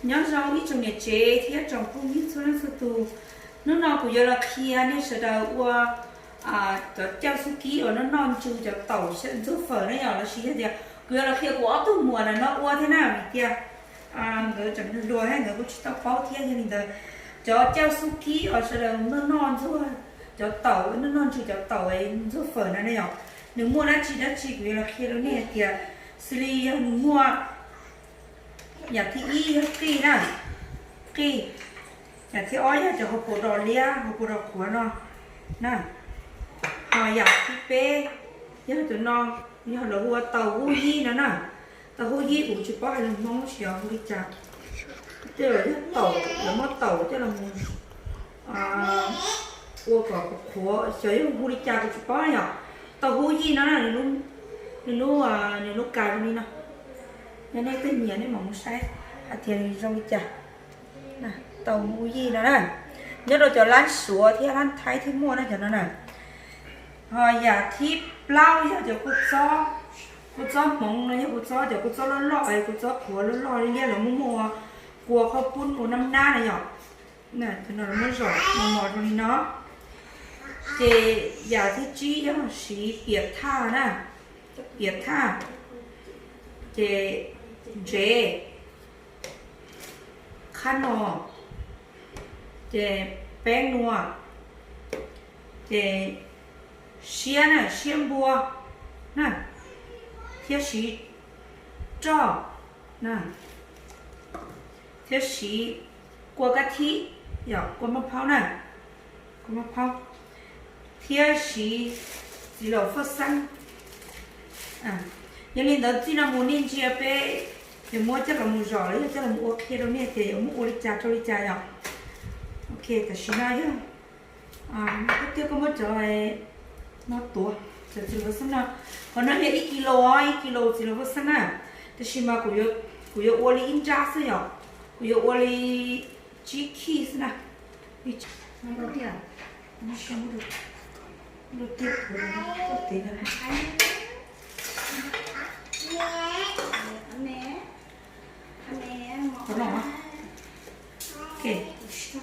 Nyob zoo ib tsoom niam tsev thiab tsoom phooj ywg txhua leej txhua tus. Hnub no kuv yuav los qhia nej sawv daws ua cov cawj xub kib uas noj noj ntsw cov taum ntxuag fawm na yom, los sis yog tias kuv yuav los qhia kuv ob tug muam ntawm no ua thiab na, vim tias nkawd tseem hluas thiab nkawd kuj tsis tau paub thiab. Yog li ntawd, cov cawj xub kib uas sawv daws noj noj ntxuag cov taum, noj noj ntsw cov taum ntxuag fawm na na yom, nws muaj dab tsi dab tsi kuv yuav los qhia rau nej hais tias, xws li yog nws muaj yam thib ib yog qij na, qij. Yam thib ob yog cov hauv paus dos liab, hauv paus dos qhuav no na. Ho yam thib peb yog cov no, yog lawv hu ua taum huj yij no na. Taum huj yij kuv tsis paub hais lus Hmoob xyov hu li cas. Tej zaum yog taum, lawv muab taum coj los mus ua kom qhuav, xyov yog hu li cas kuv tsis paub yom. Taum huj yij no na, nws lub, nws lub kas zoo li no. Yog nej twg nyiam nej mam mus saib hais tias nws zoo li cas. Taum huj yij no na, nyob rau cov lab Suav thiab lab Thaib thiaj muaj na cov no na. Ho yam thib plaub yog cov kua txob, kua txob Hmoob no yog kua txob, cov kua txob loj loj, kua txob qhuav loj loj liab liab lawv muaj muaj ua kua qhaub poob ua nab nab na yom. Cov no lawv muab zom mos mos zoo li no. Ces yam thib tsib yog siv piam thaj na, piam thaj, ces ntsev, qhab no, ces peeb nua, ces siab na, siab npua na, thiab siv roj na, thiab siv kua kab thib, yog kua maj phaub na, kua maj phaub, thiab siv txiv laum faj xeeb. Yog li ntawd txij no mus nej ntsia peb yuav muab coj los mus zom los yog coj los mus ua qhia rau nej tias yuav muab ua li cas rau li cas yom. Ok, tam sim no yog, tiag koj muab cov no tuav, cov txiv laum faj xeeb no, qhov no yog ib kis laus, ib kis laus txiv laum faj xeeb na. Tab sis mas kuv yuav ua li ib nrab xwb yom, kuv yuav ua li tsib khij xwb na. Tam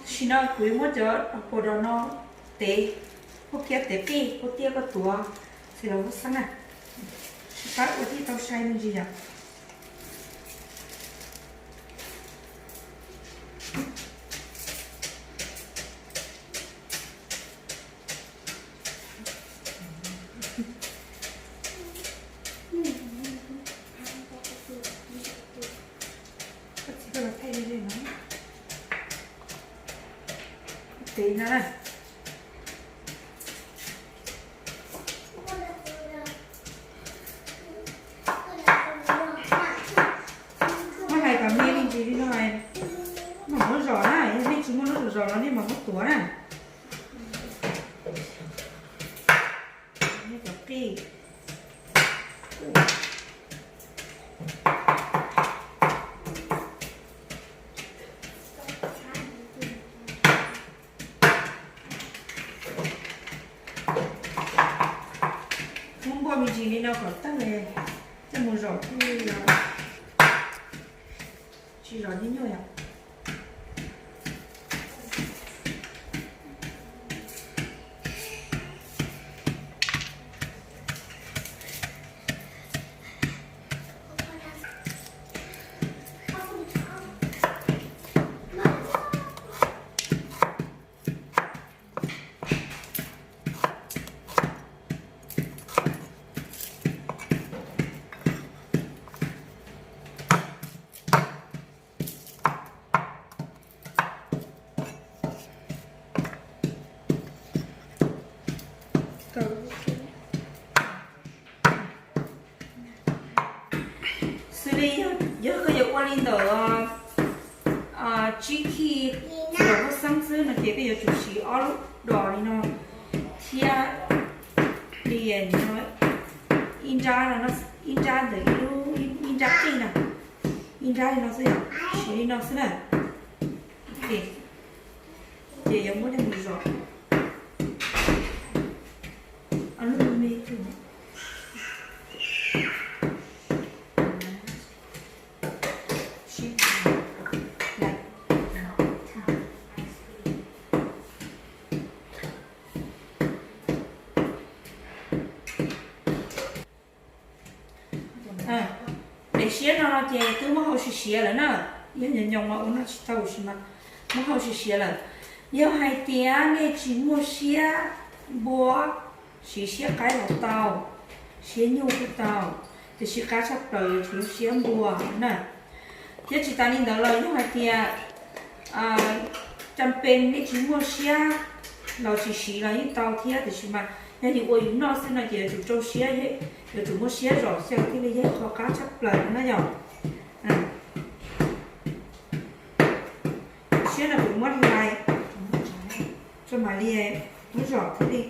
sim no kuv yuav muab cov hauv paus dos no tev, kuj kiab tev qij, kuj tiag koj tuav txiv laum faj xeeb na. Sib pab ua thiaj tau sai me ntsis yom. Tev no na. Muab hais kom me me ntsis li no, mam muab zom na, yog nej tsis muaj lub zom zom los nej mam muab tuav na. Cov qij. Muab npuaj me ntsis li no kom tawg, coj mus zom twj, tsis zom nyuaj nyuaj yom. Xws li yog koj yuav ua li ntawm tsib khij txiv laum faj xeeb xwb no ces koj yuav tsum siv ob lub dos li no thiab li no, ib nrab, ib nrab ntawm ib lub, ib nrab qij na, ib nrab li no xwb yom, siv li no xwb na. Ces yuav muab coj mus zom. Ob lub me me. Ces twb muab hau siav siav lawm na, yog nyoos nyoos mas ua noj tsis tau tab sis mas muab hau siav siav lawm. Yog hais tias nej tsis muaj siab npua, siv siab qaib los tau, siab nyuj kuj tau, tiam sis qab tshaj plaws yuav tsum yog siab npua na. Thiab tsis tas li ntawd los yog hais tias cas pes nej tsis muaj siab los tsis siv los yeej tau thiab, tiam sis mas yog yus ua yus noj xwb no ces yuav tsum rau siab, yuav tsum muaj siab zom xyaw thiaj li yog qhov qab tshaj plaws no na yom. Siab no kuv muab hlais tso mam li muab zom thiab li.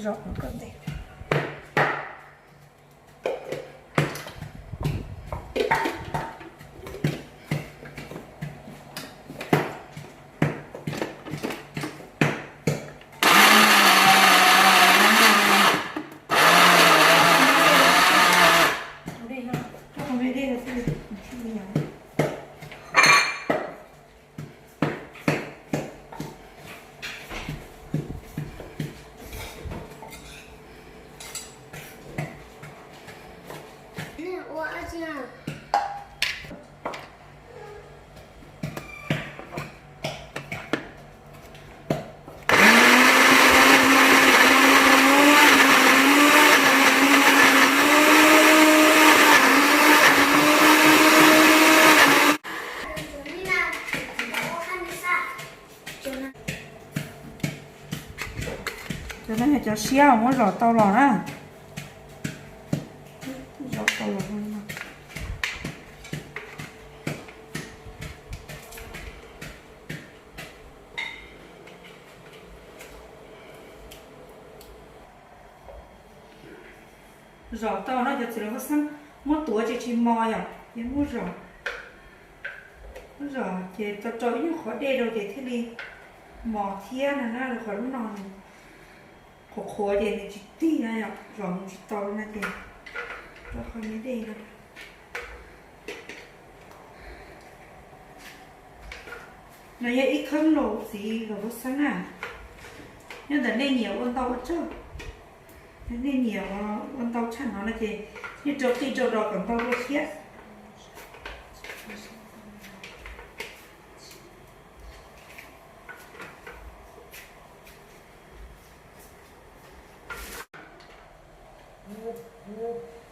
Zom kom ntev. Cov no yog cov siab uas muab zom tau los na. Zom tau los. Zom tau no cov txiv laus Vaj Xeeb muab tuav ces tsis mos yom, ces muab zom, muab zom ces tau rau ib nyuag qhov dej rau ces thiaj li mos thiab no na, rau qhov lub no qhuav qhuav ces nws tsis tig no yom, zom mus tsis tau no ces rau qhov me dej no. No yog ib kheeb laus txiv laus Vaj Xeeb na, nyob ntawm nej nyiam ua ntau ua tsawg, nej nyiam ua ntau tshaj no no ces nej rau qij rau dos kom ntau dua thiab.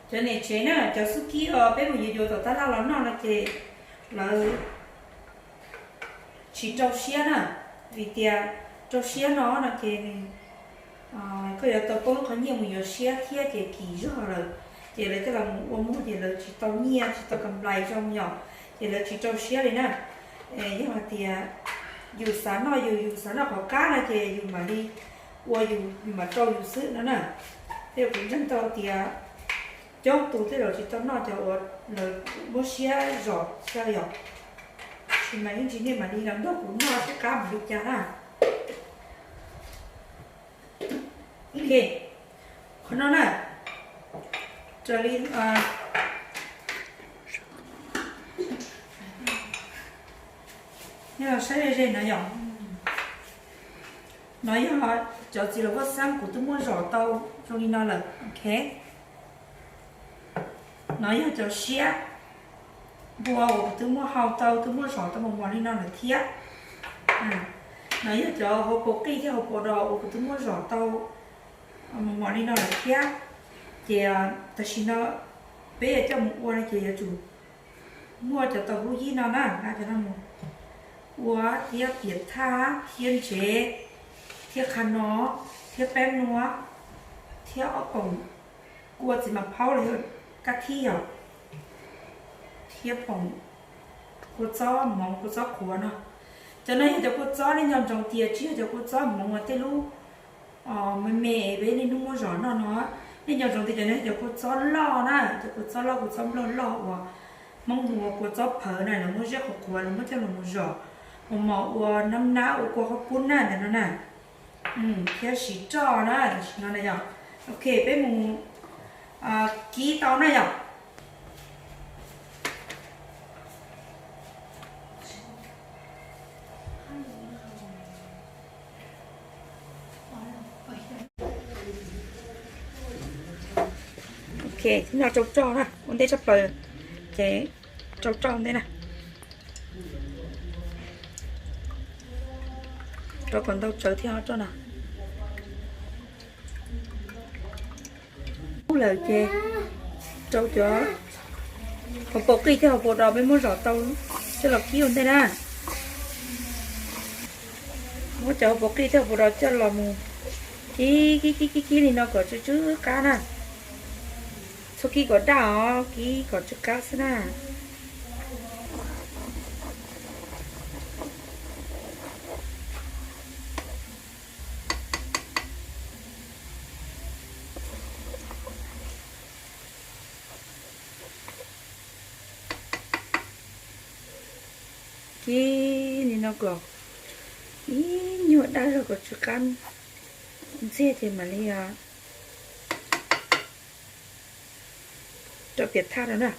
Cov niam tsev na, cov xub kib uas peb mus yuav yuav tom tab laj los noj no ces lawv tsis rau siab na, vim tias rau siab no no ces nws, koj yuav tau poob qhov nyiaj mus yuav siab thiab ces kim zog lawm, ces lawv coj los mus ua muag ces lawv tsis tau nyiaj tsis tau kam nplais zoo yom, ces lawv tsis rau siab li na. Yog hais tias yus xav noj yus, yus xav noj qhov qab no ces yus mam li ua yus, yus mam rau yus xwb no na. Tej zaum kuv ntseeg tau tias coob tus tej zaum tsis tau noj cov uas lawv muab siab zom xyaw yom. Tab sis mas ib ntsis nej mam li los nrog kuv noj seb qab mus li cas na. Ok, qhov no na, raws li Nyob zoo, saib ze ze no yom. No yog cov txiv laum vaj xab kuv twb muab zom tau zoo li no lawm, ok. No yog cov siab npua uas kuv twb muab hau tau, twb muab zom tau mos mos li no lawm thiab. No yog cov hauv paus qij thiab hauv paus dos uas kuv twb muab zom tau mos mos li no lawm thiab. Ces tam sim no peb yuav coj mus ua no ces yuav tsum muaj cov tau hub yib no na, cov no mus ua thiab piam thaj thiab ntsev thiab qhab no thiab peeb nuav thiab ob poom kua txiv mas phaub los yog kab thib yom, thiab poom kua txob hmoov kua txob qhuav no. Cov no yog cov kua txob nej nco ntsoov tias tsis yog cov kua txob hmoov uas tej lub me me peb niaj hnub muab zom noj no. Nej nco ntsoov tias cov no yog cov kua txob loj na, cov kua txob loj kua txob nplog loj uas Hmoob hu ua kua txob phawv na, lawv muab zeb qhuav qhuav lawv muab coj los mus zom mos mos ua nab nab ua kua qhaub poob na ntawm no na. Thiab siv roj na tam sim no na yom. Ok, peb mus kib tau na yom. Ok, no rau roj na, ua ntej tshaj plaws ces rau roj ua ntej na. Rau kom ntau tsawv thiab roj na. Ub lawm ces rau cov hauv paus qij thiab hauv paus dos peb muab zom tau coj los kib ua ntej na. Muab cov hauv paus qij thiab hauv paus dos coj los mus kib kib kib kib kib li no kom tsw tsw qab na. Txhob kib kom daj os, kib kom tsw qab xwb na. Kib li no kom ib nyuag daj zog kom tsw qab ntxiag ces mam li rau piam thaj rau na.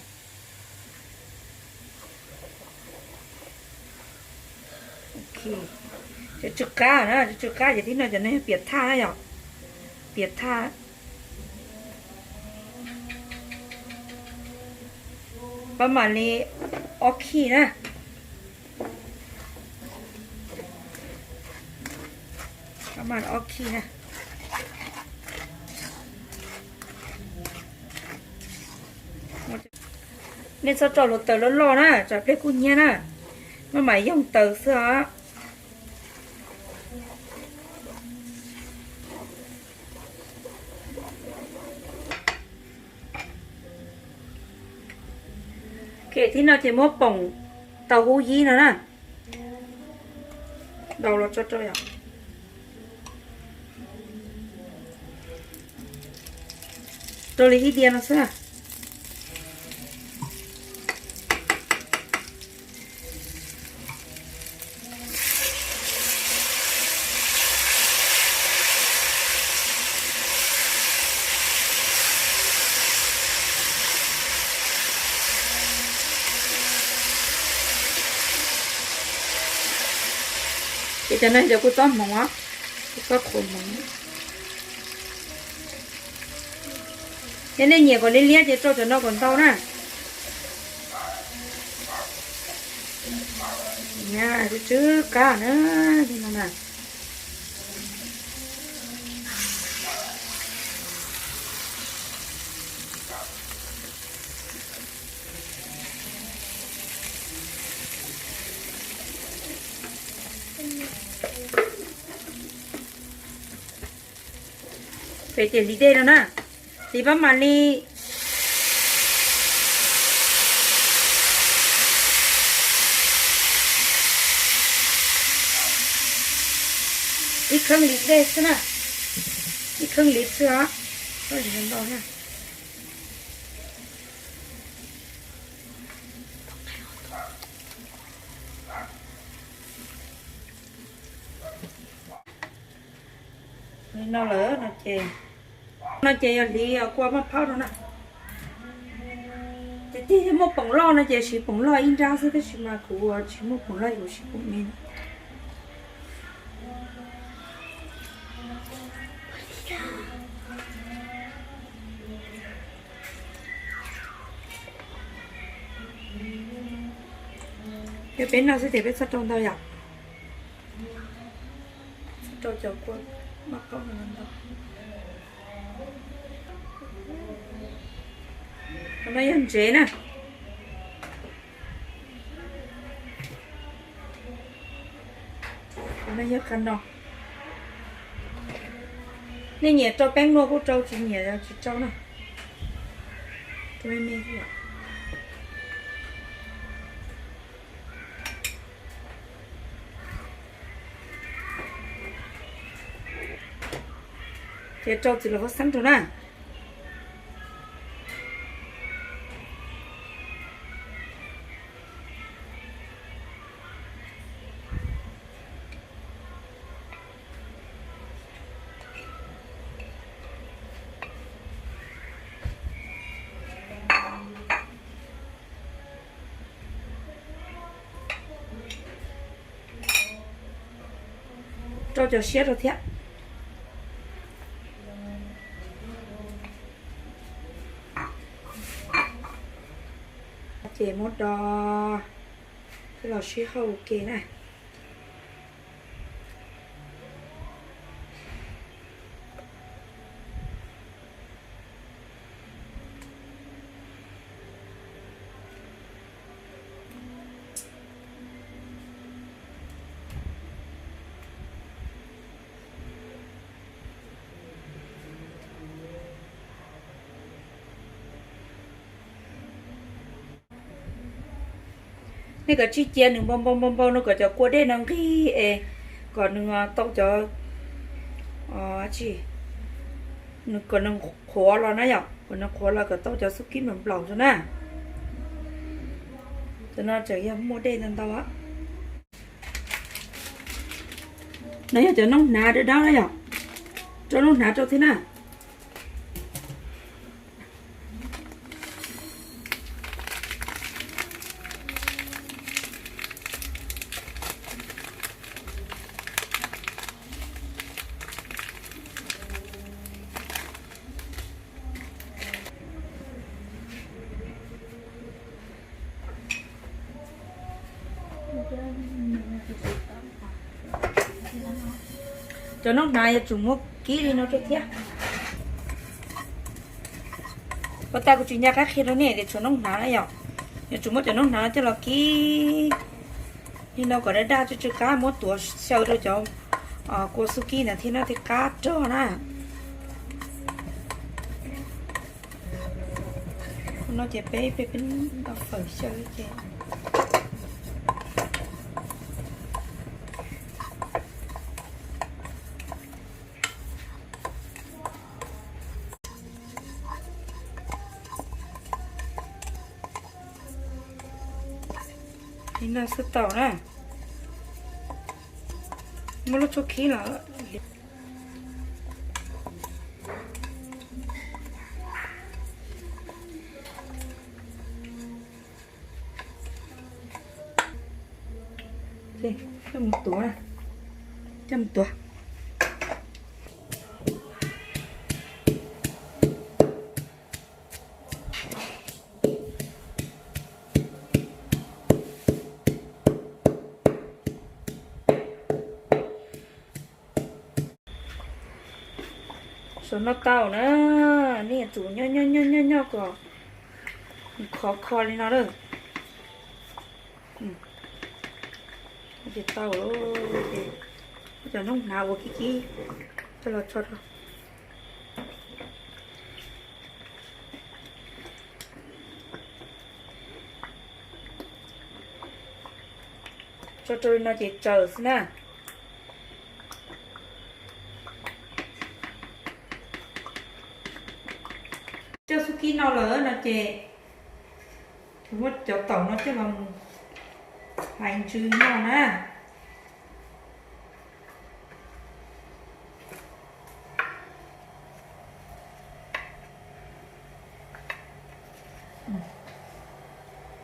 Cov tsw qab na, cov tsw qab ces thib no cov no yog piam thaj na yom. Piam thaj pab mam li ob khij na. Pab mam ob khij na. Nej txhob rau hluav taws loj loj na, tsam pliag kuj hnyiab na. Maj mam yoog taws xwb os. Ok, thib no ces muab poom tau hub yib no na. Daus los tso rau yom. Rau li ib diav no xwb na. Ces cov no yog cov kua txob hmoov os, kua txob qhuav hmoov. Yog nej nyiam kom liab liab ces rau cov no kom ntau na. Tsw tsw qab na, li no na. Peb tias hliv dej no na, hliv pab mam li ib kheeb hliv dej xwb na, ib kheeb hliv xwb os, txhob hliv ntau thiab. Li no lawm no ces, no ces yog hliv kua maj phaub no na. Ces yog muaj poom loj no ces siv poom loj ib nrab xwb, tab sis mas kuv tsis muaj poom loj, kuv siv poom me. Yog peb noj xwb ces peb txhob rau ntau yom. Txhob rau cov kua maj qaub no ntau. Qhov no yog ntsev na. Qhov no yog qhov no. Nej nyiam rau peeb luaj kuj rau, tsis nyiam tsis rau na. Rau me me xwb yom. Ces rau txiv laum huab xeeb rau na. Rau cov siab rau thiab. Ces muab do thiab los sib hauj ua ke na. Nej kom tsij cia nws npau npau npau npau no kom cov kua dej no nqig es kom nws tau cov, tsis, kom nws qhuav los na yom, kom nws qhuav los kom tau cov xub kib nplaum nplaum rau na. Cov no tseem yog muaj dej ntau ntau. No yog cov noob hnav dawb dawb na yom, rau noob hnav rau thiab na. Cov noob hnav yuav tsum muab kib li no rau thiab. Ua tas kuv tsis nco qab qhia rau nej tias tshuav noob hnav na yom. Yuav tsum muab cov noob hnav no coj los kib li no kom daj daj tsw tsw qab muab tuav xyaw rau cov kua xub kib ntawd thiab no thiaj qab rog na. No ces peb peb peb nta fawm xyaw ces li no xwb tau na. Muab lub tshuaj khib los. Coj mus tuav, coj mus tuav. Saum no tau na, nej yuav tsum nyob nyob nyob nyob nyob kom khov kho li no lawm. Ces tau lawm ces cov noob hnav ua kib kib coj los tso rau. Tso rau li no ces tsaws xwb na. Coj xub kib no lawm no ces muab cov taum no coj los mus hlais ntsws noj na.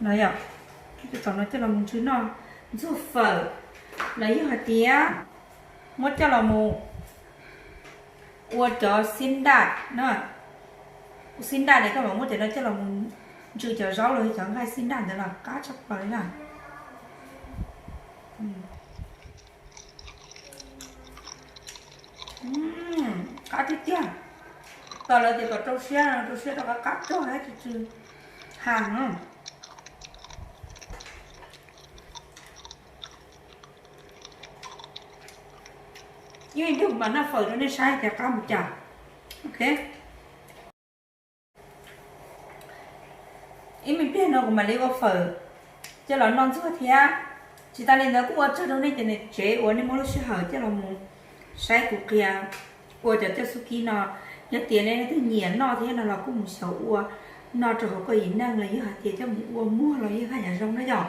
Yog, tom no coj los mus ntsw noj ntxuag fawm, los yog hais tias muab coj los mus ua cov xib ntaj no, ua xib ntaj ne koj mam muab cov no coj los mus ntsw cov zaub los yog cov nqaij xib ntaj ntawd los qab tshaj plaws li na. Qab tiag tiag. Tos lawv tias kom rau siab, rau siab rau qab qab rog hab tsw tsw ha no. Ib me pliag kuv mam noj fawm rau nej saib tias qab mus cas. Ok. Ib me pliag no kuv mam li ua fawm coj los noj ntxuag thiab. Tsis tas li ntawd kuj ua tsaug rau nej cov niam tsev uas nej muab lub sij hawm coj los mus saib kuv qhia ua cov coj xub kib no. Yog tias nej leej twg nyiam noj thiab no los kuj mus xyaum ua noj rau hauv koj yim neej los yog hais tias coj mus ua muag los yeej haj yam zoo na yom.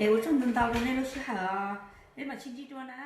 Es ua tsaug ntau ntau rau nej lub sij hawm os, peb mam sib ntsib dua na.